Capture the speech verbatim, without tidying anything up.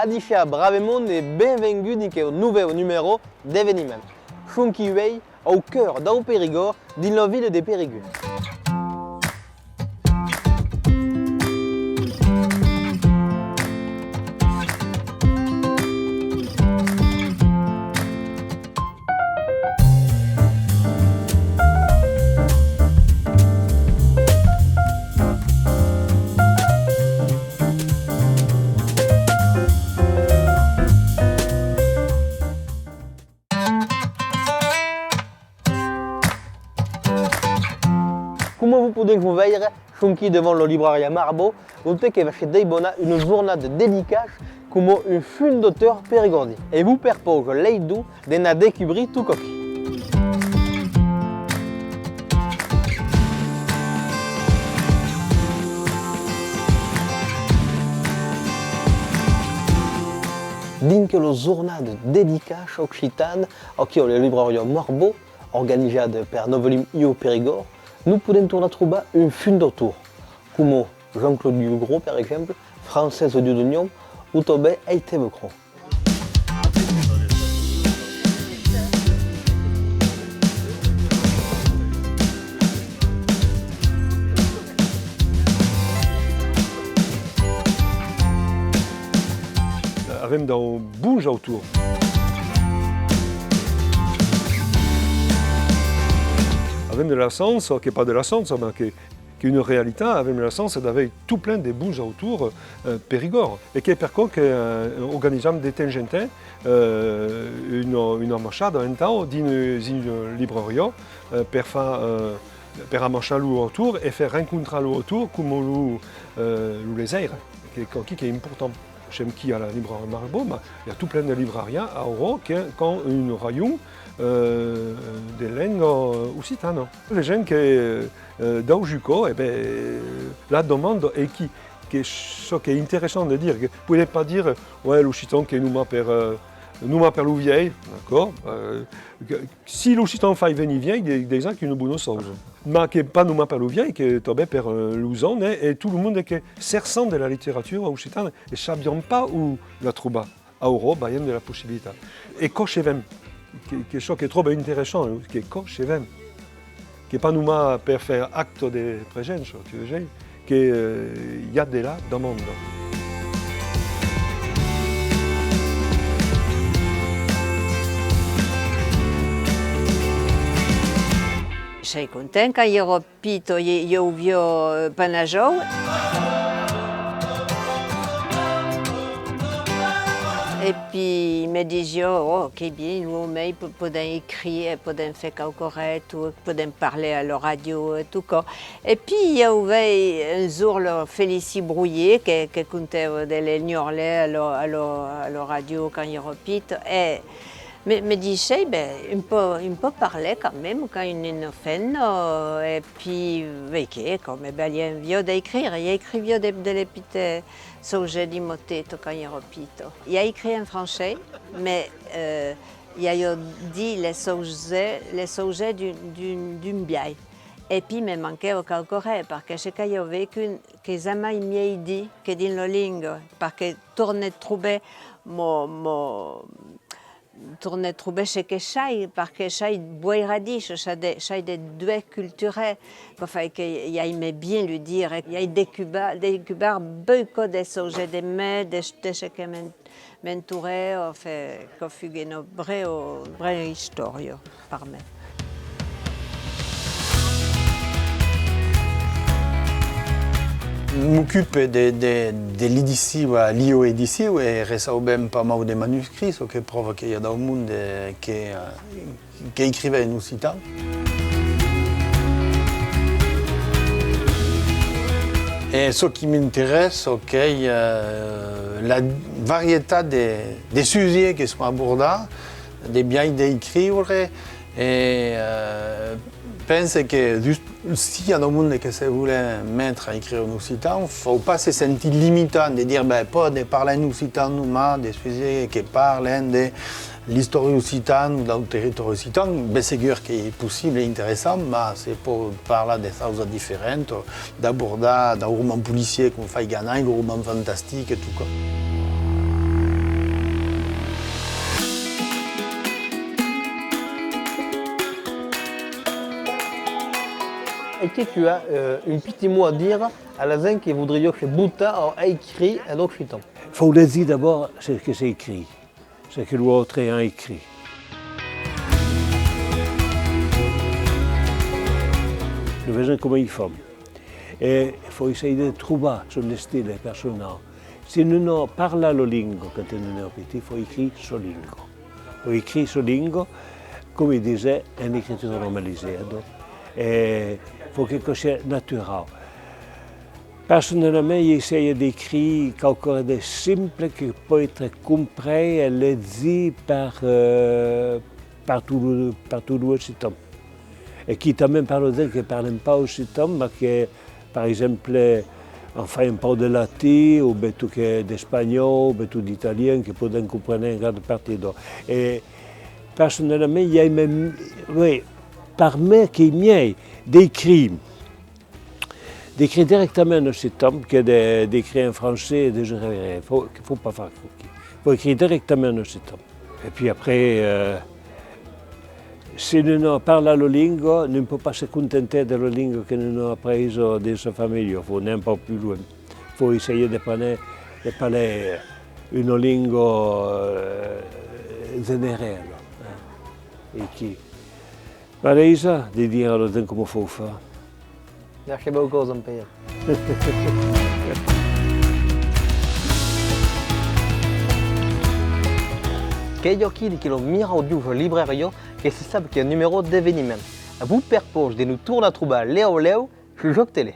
Adishatz bravemont e benvenguts dins queu novèu numèro d'Eveniments. Sonquí uèi au cœur dau Perigòrd, dins la vila de Periguer. Coma vos podètz o veire, sonquí davant la librariá Marbò, onte que va se desbonar una jornada dedicàs coma un fondator perigordin. E vos perpausi lei dos d'anar descubrir tot coquí. Dins quela jornada dedicàs occitana, aquí a la librariá Marbò, organizada per Novelim i au Perigòrd, nos podèm tornar trobar un fum d'autors, coma Jean-Claude Dugros, per exemple, Francesa Dudoniom o tanben Èsteve Cros. Avèm daus bons autors. Avèm de la chança, qu'es pas de la chança, mas que, qu'es una realitat, avèm la chança d'aver tot plen de bons autors, eh, Perigòrd. E qu'es per quò que, eh, organizam de temps en temps, eh, una, una marchada entau dins, dins una librariá, eh, per far, eh, per amarchar los autors e far rencontrar los autors coma los, eh, los lesaires, que, qu'es important. Sèm quí a la librariá Marbò, mas i a tot plen de librariás aura que, qu'an un rajon, eh, de lenga occitana. Vesèm que, eh, daus jucas, e ben, la demanda es quí, que çò qu'es interessant de dire, que podèm pas dire, ouais, l'occitan qu'es nonmàs per, eh, nonmàs per los vielhs, d'acòrd? Eh, que, si l'occitan fai venir vielhs, de-, dejà qu'es una bona chausa. Mas qu'es pas nonmàs per los vielhs, qu'es tanben per, eh, los jòunes, e tot lo monde que cerchan de la literatura occitana e sabián pas ont la trobar. Aura balham de la possibilitat. E quò se ven, que, qu'es çò que tròbe interessant, que quò se ven. Qu'es pas nonmàs per far acte de presença, tu veses, que, eh, i a de la demanda. Sei content quand i èra pita, i, i auviá, eh, Panajòu. E pi me disiá, oh, qu'es bien, los òmes po-, podèm escriure, podèm far quauqua ren, tot, podèm parlar a la ràdio e tot quò. E pi i auvèi un jorn la Félicie Brouillé que, que contava de l'enhorle a la, a la, a la ràdio quand i èra pita. E me, me disèi, ben, un pauc, un pauc parlar quand même, quand un, una femna, e pi, veiquí, coma balham, aviá d'escriure, i escriviá de, de las pitas chausas dins ma testa quand i èra pita. I ai escrit en francés, mas, eh, i ai dit las chausas, las chausas d'un, d'un, d'un biais. E pi me manquava quauqua ren, perque çò qu'ai a veire que, que jamai miei dit que dins la lenga, perque torne trobar mo, mo, torne trobar çò que sai, perque sai boiradís, sai de, sai de doas culturas, quò fai que i aime bien lo dire, i ai descubèrt, descubèrt beucòp de chausas de mai, de, de çò que m'en-, m'entorava, enfin, quò fuguet una brèu, brèu istòria per me. M'ocupe de, de, de l'edicion a Lio Edicion e reçaubèm pas mau de manuscrits, çò que pròva que i a daus monde que, eh, qu'escrivèn en occitan. E çò qui m'interèssa, qu'es, eh, la varietat de, de sujets que son abordats, de biais d'escriure, e, eh, pense que just, si i a daus monde que se vòlen metre a escriure en occitan, fau pas se sentir limitat de dire, ben, pòde parlar en occitan nonmàs de sujets que parlen de l'istòria occitana o dau territòri occitan, ben segur qu'es possible e interessant, mas se pòt parlar de chausas diferentas, d'abordar dau roman policier coma fai Ganai, lo roman fantastic e tot quò. Est-ce que tu as, euh, un petit mot à dire à la gent que voudriá se botar a escriure en occitan? Fau legir d'abòrd ce que s'escriu, ce que los autres an escrit. Nos vesèm coma i fam. E fau essajar de trobar son estil personau. Se non parla la lenga quand non èra pitit, fau escriure sa lenga. Fau escriure sa lenga, coma i disèm, en escritura normalizada. E fau que aquò siá naturau. Personalament, i essaja d'escriure quauqua de simple que pòt èstre comprés e legit per, eh, per tot lo, per tot lo occitan. E quitament per los que parlan pas occitan, mas que, per exemple, an fait un pauc de latin, o benlèu que d'espanhòu, o benlèu d'italian, que pòden comprene una granda partida. E personalament, i aime, oui, per me qu'es mielhs d'escriure, d'escriure dirèctament en occitan que de, d'escriure en francés e de se revirar. Fau, que fau pas far coquí. Fau escriure dirèctament en occitan. E puèi après, eh, se non an parlat la lenga, non pòt pas se contentar de la lenga que non an apresa dins sa familha. Fau anar un pauc pus luènh. Fau essajar de prene, de parlar una lenga, eh, generala, eh, e que Mareisa, de dire a la gent coma fau far. Merci beaucoup, Jean-Pierre. Qu'es aquí dins la miraudiosa librariá que se sap qu'i a un numèro d'Eveniments. Vos perpaus de nos tornar trobar lèu lèu sus Òc Tele.